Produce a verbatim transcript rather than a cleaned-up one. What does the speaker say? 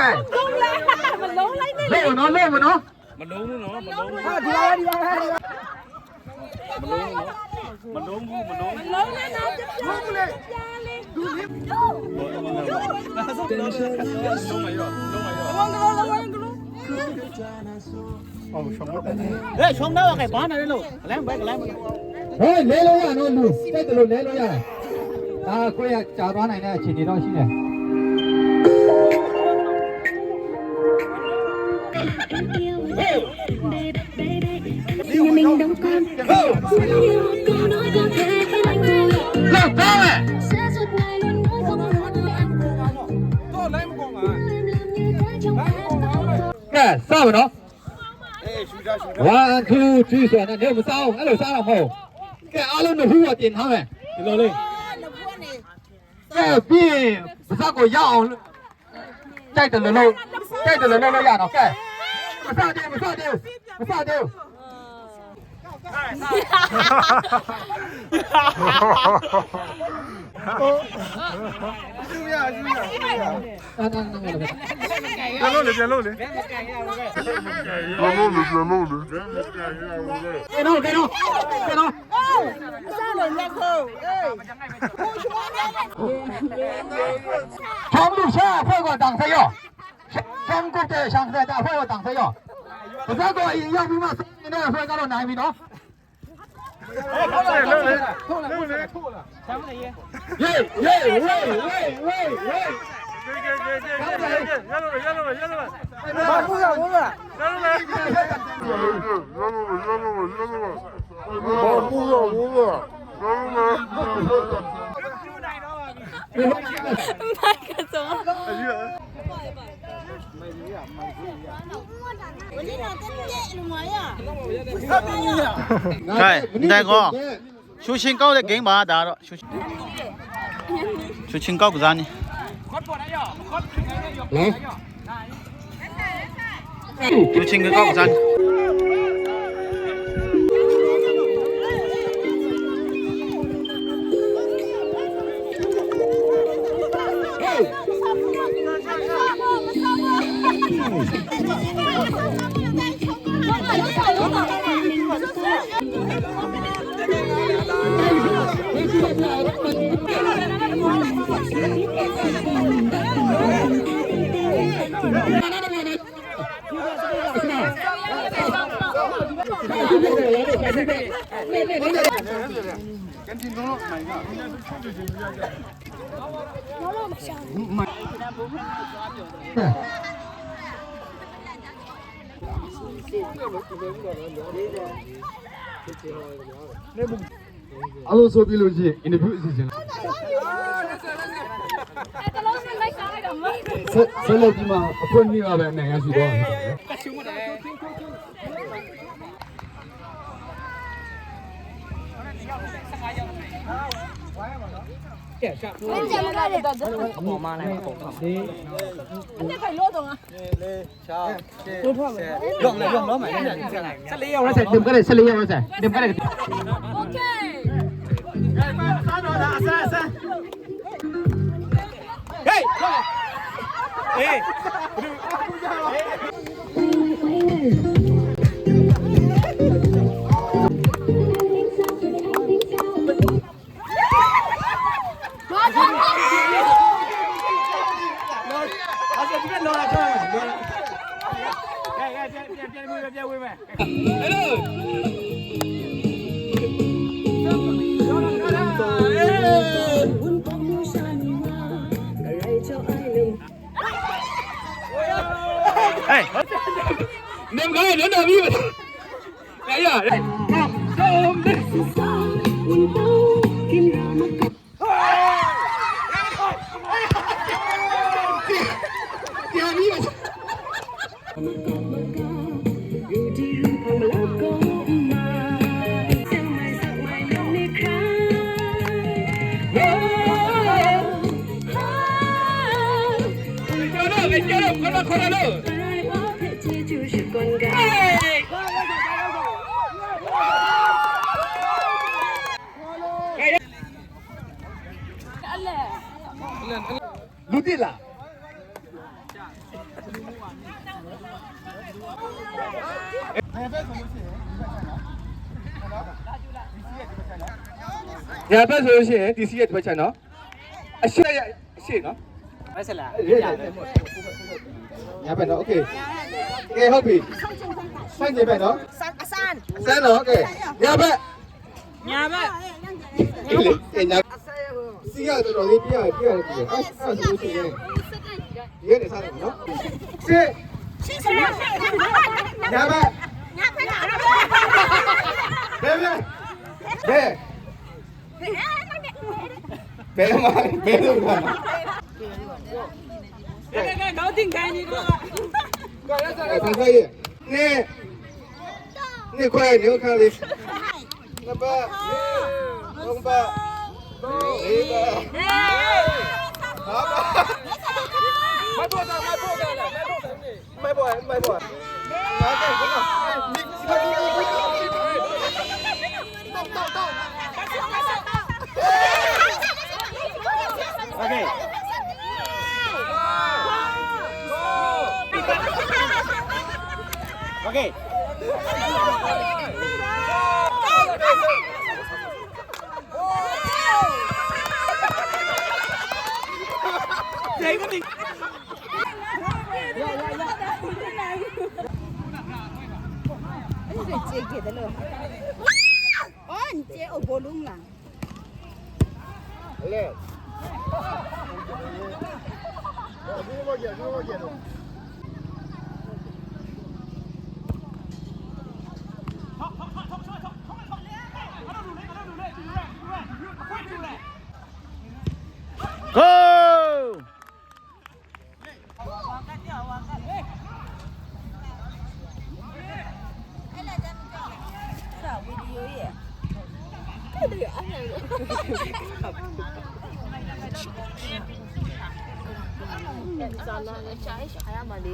မလုံးလိုက်နဲ့လေ။ လုံးမနော် လုံးမနော်။ မလုံးဘူးနော် မလုံးဘူး။ ဟာ ဒီပါဒီပါဒီပါ။ မလုံးဘူးနော်။ မလုံးဘူး မလုံးဘူး။ မလုံးနဲ့နော်။ မလုံးဘူးလေ။ ဒူးလေး။ လုံးမရော လုံးမရော။ လုံးမရော လုံးမရော။ ဟဲ့ ရှောင်းတော့ ကဲ ဘာနဲ့လဲလို့ ကလမ်းပဲ ကလမ်းပဲ။ ဟဲ့ လဲလို့ရနော် လူ ကြိုက်တယ်လို့ လဲလို့ရတယ်။ ဒါ ကိုယ့်ရဲ့ ကြာသွားနိုင်တဲ့ အခြေအနေတော့ ရှိတယ်။ ကဲ စပါတော့။ One, two, three ဆိုတော့ နေမစားအောင် အဲ့လိုစားတော့မဟုတ်ဘူး။ ကဲ အားလုံး နှစ်ဟူတော့ တင်ထားမယ်။ ဒီလိုလေး။ ကဲ ပြီးရင် ပါးစပ်ကို ရအောင်လို့ ကြိုက်တယ်လို့လုပ် ကြိုက်တယ်လို့လုပ်လို့ရတော့ ကဲ မစားသေးဘူး မစားသေးဘူး မစားသေးဘူး။ ပြန်လုပ်လေ ပြန်လုပ်လေ။ ပြန်လုပ်လေ ပြန်လုပ်လေ။ ကဲတော့ ကဲတော့ ကဲတော့။ ချောင်းလူရှာအဖွဲ့က တန်ဆဲရော့။ ချောင်းကုတ်တဲ့ ရှန်ခရတာအဖွဲ့က တန်ဆဲရော့။ ပါးစပ်ကို အရင်ရောက်ပြီးမှ စားနေတဲ့အဖွဲ့ကတော့ နိုင်ပြီနော်။ လုပ်လေ လုပ်လေ လုပ်လေ။ Yay, yay, yay, yay, yay, yay. ရလို့ရလို့ရလို့ရလို့။ ဘာလို့လဲ ဘာလို့လဲ။ ရလို့ရလို့ရလို့။ ဘာလို့လဲ ဘာလို့လဲ။ မိုက်ကစုံ။ ခိုင် မတိုင်ကော ရှူရှင်ကောက်တဲ့ဂိမ်းပါ ဒါတော့ ရှူရှင် ရှူရှင်ကောက်ကစားနည်း။ ရှူရှင်ကောက်ကစားနည်း။ Hello, so အားလုံးဆိုပြီးလို့ရှိရင် interview အစီအစဉ် တစ်လုံးနဲ့ လိုက်စားလိုက်တော့မှ ဆက်ဆက်လက်ပြီးမှ အဖွဲ့နှစ်ကပဲ အနိုင်ရရှိသွားမှာဖြစ်ပါတယ်။ အပေါ်မှာလည်း အပေါ်မှာ။ နှစ်ခါလို့တော့ငါ။ လေး လေး ခြောက် ရှစ် ရှစ် ယုံလည်း ယုံလို့မယ်။ ဆယ့်လေးယောက်ပဲ။ ဆယ့်လေးယောက်ပဲ။ ဆယ့်လေးယောက်ပဲ။ Okay. ဟေး ဟေး Hey. Nem kai, nem na mi. Kaya. Lu dit la? ညာဘက်ဆိုလို့ရှိရင် ဒီစီရဲ့တစ်ဖက်ခြမ်းနော်။ အရှေ့ရအရှေ့နော်။ ဘယ်ဆက်လာ။ ညာဘက်နော်။ Okay. Okay, ဟုတ်ပြီ။ ဆန့်ကျင်ဘက်နော်။ အစမ်းနော်။ Okay. ညာဘက်။ ညာဘက်။ ကဲ ညာ။ စီကတော်တော်လေးပြရတယ် ပြရတယ်။ အဲ့ဒါဆိုလို့ရှိရင် ဒီကနေစလိုက်မယ်နော်။ ရှေ့။ ညာဘက်။ ဘယ်ဘက်။ ဘယ်။ ဘယ်မှာ ဘယ်လိုလဲ။ ကဲ ကဲ ကဲ နောက်တင်ခိုင်းနေတော့။ ကဲ ဆန်းဆန်းရေ။ နှစ်။ နှစ်ခွဲ နှစ်ခါလေး။ နှစ်ပတ်။ သုံးပတ်။ လေးပတ်။ ငါးပတ်။ မတ်ဖို့တာ မတ်ဖို့တာ မတ်ဖို့တာ။ မိုက်ပေါ့ မိုက်ပေါ့။ ငါးပတ်။ Okay. Okay. Go! 咋了？下一下呀嘛的。